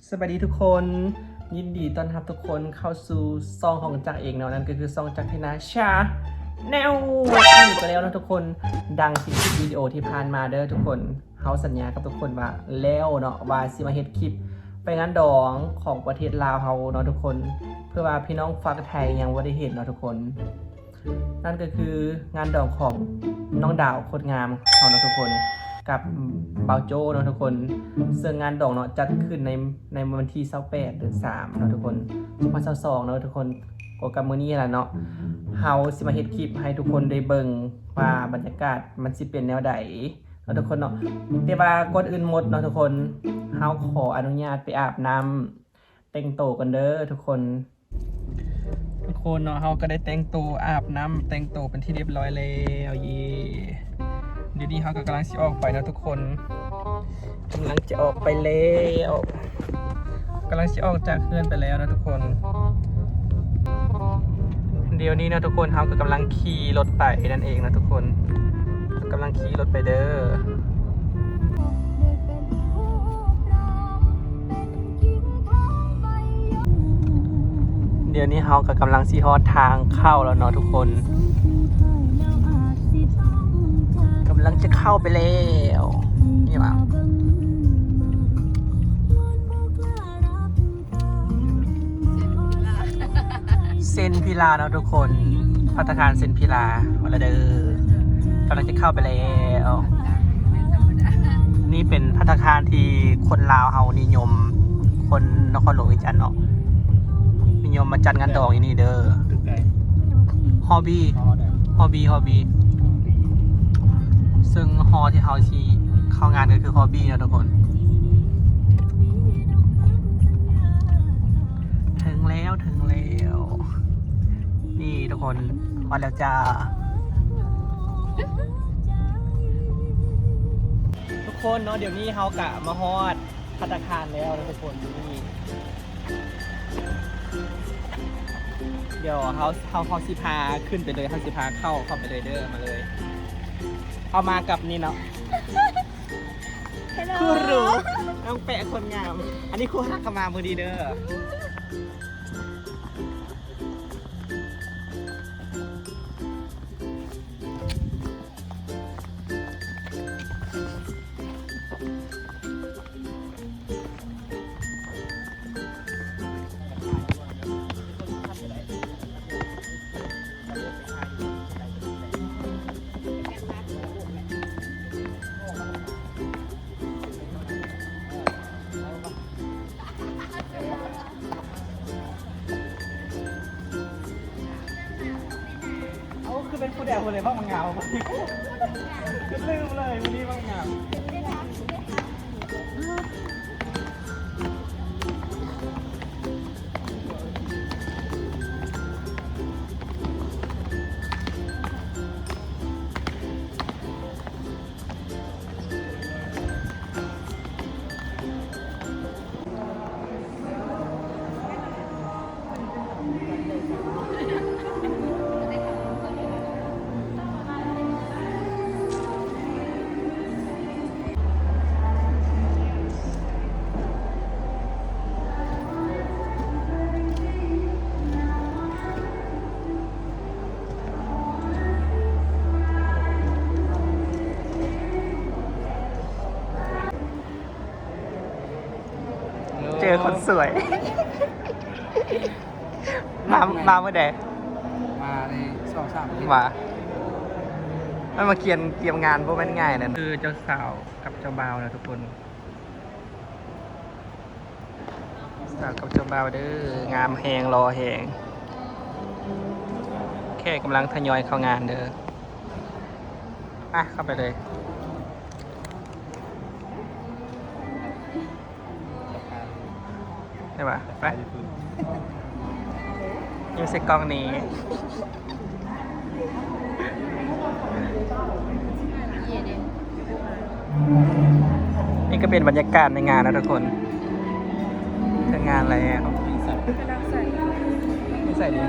ສະບາຍດີທຸກຄົນ, ຍິນດີຕ້ອນຮັບທຸກຄົນເຂົ້າສູ່ຊ່ອງຂອງຈັກເອງເນາະ, ນັ້ນກໍຄືຊ່ອງຈັກໄທນາ Channel ອີກແລ້ວເນາະທຸກຄົນ. ດັ່ງທີ່ຄລິບວິດີໂອທີ່ຜ່ານມາເດີທຸກຄົນ, ເຮົາສັນຍາກັບທຸກຄົນວ່າແລ້ວເນາະ ວ່າຊິມາເຮັດຄລິບໄປງານດອງຂອງປະເທດລາວເຮົາເນາະທຸກຄົນ, ເພື່ອວ່າພີ່ນ້ອງຝັ່ງໄທຍັງບໍ່ໄດ້ເຫັນເນາະທຸກຄົນ. ນັ້ນກໍຄືງານດອງຂອງນ້ອງດາວໂຄດງາມເຮົາເນາະທຸກຄົນ ກັບບ່າວໂຈ້ເນາະທຸກຄົນ, ເຊິ່ງງານດອງເນາະຈັດຂຶ້ນໃນ ໃນວັນທີຊາວແປດ ເດືອນສາມເນາະທຸກຄົນ ສອງພັນຊາວສອງເນາະທຸກຄົນ. ກໍກັບມື້ນີ້ແຫຼະເນາະ ເຮົາຊິມາເຮັດຄລິບໃຫ້ທຸກຄົນໄດ້ເບິ່ງວ່າບັນຍາກາດມັນຊິເປັນແນວໃດເນາະທຸກຄົນເນາະ. ແຕ່ວ່າກ່ອນອື່ນໝົດເນາະທຸກຄົນ ເຮົາຂໍອະນຸຍາດໄປອາບນ້ຳ ແຕ່ງໂຕກັນເດີທຸກຄົນ. ທຸກຄົນເນາະ ເຮົາກໍໄດ້ແຕ່ງໂຕ ອາບນ້ຳ ແຕ່ງໂຕເປັນທີ່ຮຽບຮ້ອຍແລ້ວ. ເຢ້ ດຽວນີ້ເຮົາກໍກຳລັງຊິອອກໄປເນາະທຸກຄົນ, ກຳລັງຈະອອກໄປແລ້ວ, ກຳລັງຊິອອກຈາກເຮືອນໄປແລ້ວເນາະທຸກຄົນ. ດຽວນີ້ເນາະທຸກຄົນ ເຮົາກໍກຳລັງຂີ່ລົດໄປນັ້ນເອງເນາະທຸກຄົນ, ກຳລັງຂີ່ລົດໄປເດີ. ດຽວນີ້ເຮົາກໍກຳລັງຊິຮອດທາງເຂົ້າແລ້ວເນາະທຸກຄົນ, ກຳລັງຈະເຂົ້າໄປແລ້ວ. ນີ້ວ່າ ເຊັນພິລາເນາະທຸກຄົນ, ພັດຕາຄານເຊັນພິລາ ມາແລ້ວເດີ, ກຳລັງຈະເຂົ້າໄປແລ້ວ. ນີ້ເປັນພັດຕາຄານທີ່ຄົນລາວເຮົານິຍົມ, ຄົນນະຄອນຫຼວງວຽງຈັນເນາະ ນິຍົມມາຈັດງານດອງຢູ່ນີ້ເດີ. ຮໍບີ ຮໍບີ ຮໍບີ. ເຊິ່ງຫໍທີ່ເຮົາຊິເຂົ້າງານກໍຄືຮໍບີເນາະທຸກຄົນ. ເຖິງແລ້ວ ເຖິງແລ້ວ ນີ້ທຸກຄົນ ຮອດແລ້ວຈ້າ. ທຸກຄົນເນາະ ດຽວນີ້ເຮົາກະມາຮອດພັດຕາຄານແລ້ວເນາະທຸກຄົນ. ນີ້ ດຽວເຮົາ ເຮົາ ເຮົາຊິພາຂຶ້ນໄປເລີຍ, ເຮົາຊິພາເຂົ້າ ເຂົ້າໄປເລີຍເດີ. ມາເລີຍ ເຮົາມາກັບນີ້ເນາະ Hello ຄູ່ຮູ້ ນ້ອງແປະຄົນງາມ, ອັນນີ້ຄູ່ຮັກເຂົ້າມາມື້ນີ້ເດີ. ເອົາ ຄືເປັນຜູ້ດຽວເລີຍ ເວົ້າມັນງາມ ຄືລືມເລີຍ ມື້ນີ້ເວົ້າງາມ. ເຈີຄົນສວຍ ມາ ມາມື້ໃດ? ມາໄດ້ສອງສາມອາທິດ ວ່າ ມັນມາກຽນ ກຽມງານບໍ່ແມ່ນງ່າຍນະ. ຄືເຈົ້າສາວກັບເຈົ້າບ່າວນະທຸກຄົນ. ສາວກັບເຈົ້າບ່າວເດີ ງາມແຮງ ຫຼໍ່ແຮງ. ແຂກກຳລັງທະຍອຍເຂົ້າງານເດີ. ໄປ ເຂົ້າໄປເລີຍ ໄດ້ປະ? ໄປ. ຢູ່ໃສ່ກ້ອງນີ້. ນີ້ກໍເປັນບັນຍາກາດໃນງານນະທຸກຄົນ. ເຖິງງານແລ້ວ. ກຳລັງໃສ່ ໃສ່ດີ.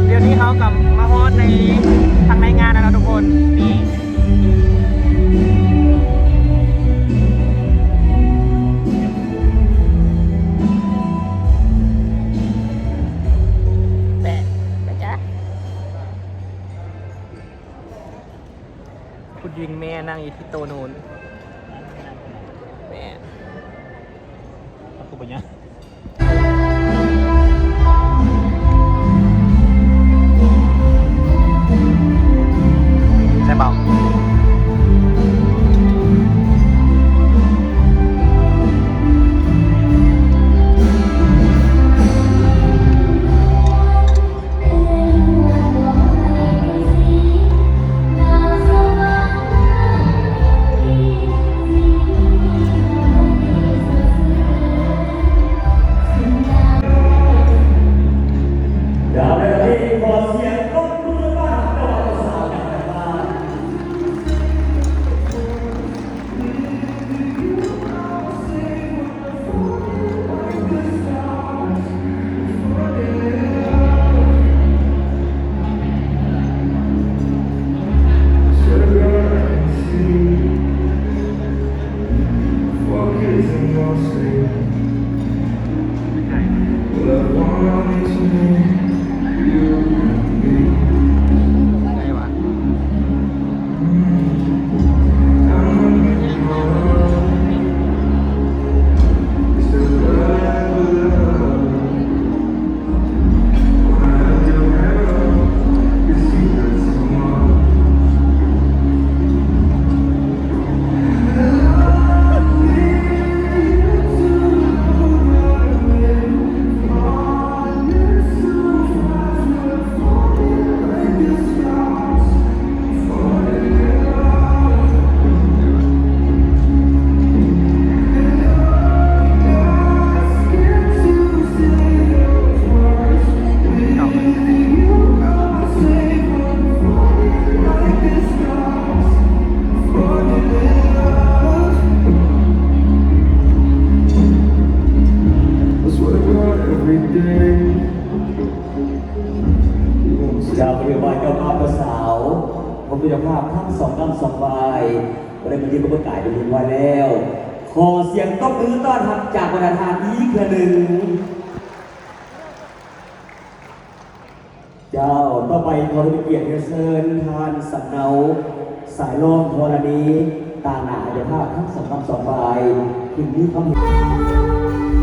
ດຽວນີ້ເຮົາກໍມາຮອດໃນ ທາງໃນງານແລ້ວເນາະທຸກຄົນ. ນີ້ ແປະ ແປະຈ້າ. ຜູ້ຍິງແມ່ນັ່ງຢູ່ທີ່ໂຕະນູ້ນ ແມ່ນ ເອົາຄືບໍ່ຍາກ ແຊບບໍ່? ເຈົ້າ ເຈົ້າພາບເຈົ້າສາວ ເຈົ້າພາບທັງສອງນຳສອງຝ່າຍ ບໍ່ໄດ້ມາຢືນປະກົດກາຍຢູ່ເຮືອນໄວ້ແລ້ວ. ຂໍສຽງຕົບມືຕ້ອນຮັບຈາກບັນດາທ່ານອີກເທື່ອໜຶ່ງ. ເຈົ້າ ຕໍ່ໄປຂໍເປັນກຽດເຊີນທ່ານ ສຳເນົາ ສາຍລ້ອມ ທໍລະນີ ຕາງໜ້າເຈົ້າພາບທັງສອງນຳສອງຝ່າຍ ຂຶ້ນມີຄຳເຫັນ.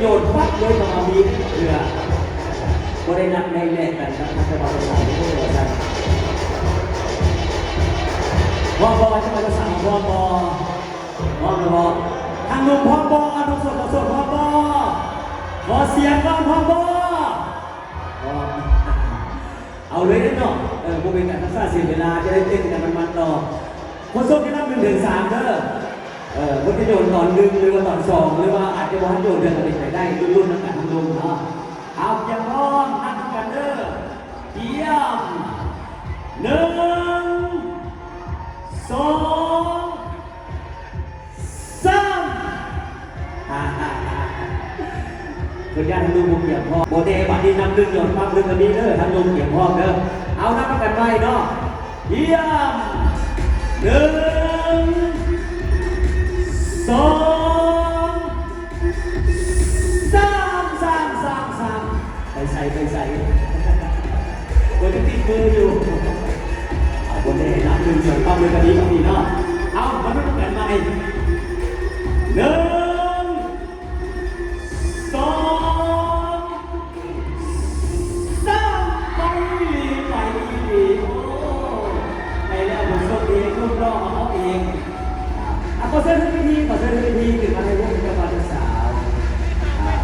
ໂຍນປັບເລີຍ ເຂົ້າມາບີບເທື່ອ ບໍ່ໄດ້ນັດແນແນະກັນກັບທາງເຈົ້າບ່າວເຈົ້າສາວເດີວ່າຊັ້ນ. ພ້ອມບໍ່ ເຈົ້າບ່າວເຈົ້າສາວ ພ້ອມບໍ່? ພ້ອມແລ້ວບໍ່? ທາງໜຸ່ມພ້ອມບໍ່? ທາງໂສດ ທາງໂສດພ້ອມບໍ່? ຂໍສຽງກ່ອນ ພ້ອມບໍ່? ພ້ອມ. ເອົາເລີຍເນາະ ເອີ ບໍ່ເປັນການທຳຊ້າເສຍເວລາ ຈະໄດ້ເຕັ້ນກັນມັນໆຕໍ່. ຄົນໂສດຈະນັບໜຶ່ງເຖິງສາມເດີ ເອີ ເພິ່ນຈະໂຍນຕອນໜຶ່ງ ຫຼືວ່າຕອນສອງ ຫຼືວ່າອາດຈະບໍ່ທັນໂຍນເທື່ອກະເປັນໄປໄດ້ ລຸ້ນໆນຳກັນທາງລຸ່ມເນາະ. ເອົາ ກຽມພ້ອມ ນັບນຳກັນເດີ ກຽມ ໜຶ່ງ ສອງ ສາມ ເພິ່ນຢ້ານທາງລຸ່ມບໍ່ກຽມພ້ອມ ບໍ່ແນ່ ບາດນີ້ນັບໜຶ່ງ ຍ້ອນປັບເລີຍກະມີເດີ ທາງລຸ່ມກຽມພ້ອມເດີ. ເອົາ ນັບນຳກັນໃໝ່ເນາະ ກຽມ ໜຶ່ງ ສອງ ສາມ ສາມ ສາມ ສາມ ໄປໃສ ໄປໃສ ໂອ້ຍ ຍັງຕິດມືຢູ່ ເອົາ ບໍ່ແນ່ ນັບໜຶ່ງ ສອງ ປັບເລີຍກະດີ ບາດນີ້ເນາະ. ເອົາ ມາລຸ້ນກັນໃໝ່ ໜຶ່ງ ສອງ ສາມ ໄປອີ່ຫຼີ ໄປອີ່ຫຼີ ໂອ້ ໄປແລ້ວ ຜູ້ໂຊກດີ ຮູບຫຼໍ່ເຮົາເອງ. ອ່ະ ຂໍເຊີນຂຶ້ນເວທີ ຂໍເຊີນຂຶ້ນເວທີ ຂຶ້ນມາໃຫ້ວງເຈົ້າບ່າວເຈົ້າສາວ. ອ່າ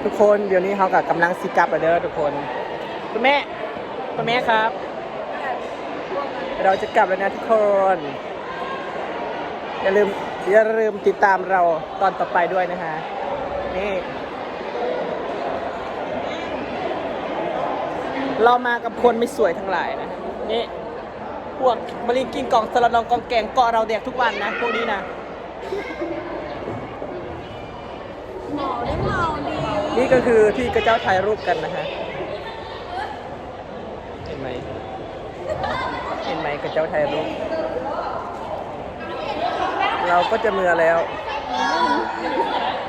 ທຸກຄົນ ດຽວນີ້ເຮົາກະກຳລັງຊິກັບແລ້ວເດີທຸກຄົນ. ຄຸນແມ່ ຄຸນແມ່ຄັບ ເຮົາຈະກັບແລ້ວນະທຸກຄົນ. ຢ່າລືມ ຢ່າລືມຕິດຕາມເຮົາຕອນຕໍ່ໄປດ້ວຍນະຮະ. ນີ້ ເຮົາມາກັບຄົນໄມ່ສວຍທັງຫຼາຍນະ. ນີ້ ພວກມະລິງກິ້ງກອງ ສະລະນອງກອງແກງ ເກາະເຮົາແດກທຸກວັນນະ ພວກນີ້ນະ. ນີ້ກະຄືທີ່ຂະເຈົ້າຖ່າຍຮູບກັນນະຮະ. ເຫັນໄໝ ເຫັນໄໝ ຂະເຈົ້າຖ່າຍຮູບ. ເຮົາກະຈະເມືອແລ້ວ.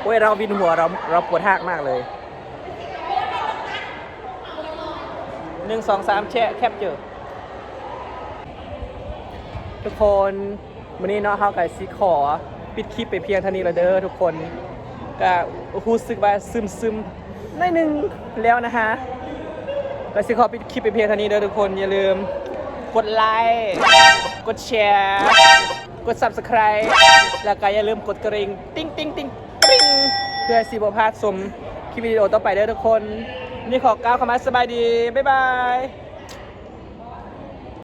ໂອ້ຍ ເຮົາວິນຫົວ ເຮົາ ເຮົາປວດຮາກມາກເລີຍ. ໜຶ່ງ ສອງ ສາມ ແຊະ ແຄັບເຈີ. ທຸກຄົນ ມື້ນີ້ເນາະ ເຮົາກະຊິຂໍປິດຄລິບໄປພຽງເທົ່ານີ້ລະເດີທຸກຄົນ. ກະຮູ້ສຶກວ່າຊຶມໆໜ້ອຍໜຶ່ງແລ້ວນະຮະ. ກະຊິຂໍປິດຄລິບໄປພຽງເທົ່ານີ້ເດີທຸກຄົນ. ຢ່າລືມກົດໄລ ກົດແຊ ກົດຊັບສະໄຄຣບ໌ ແລ້ວກະຢ່າລືມກົດກະລິ່ງ ຕິ່ງໆໆ ເພື່ອຊິບໍ່ພາດຊົມຄລິບວິດີໂອຕໍ່ໄປເດີທຸກຄົນ. ນີ້ຂໍກ່າວຄຳວ່າສະບາຍດີ ບາຍບາຍ.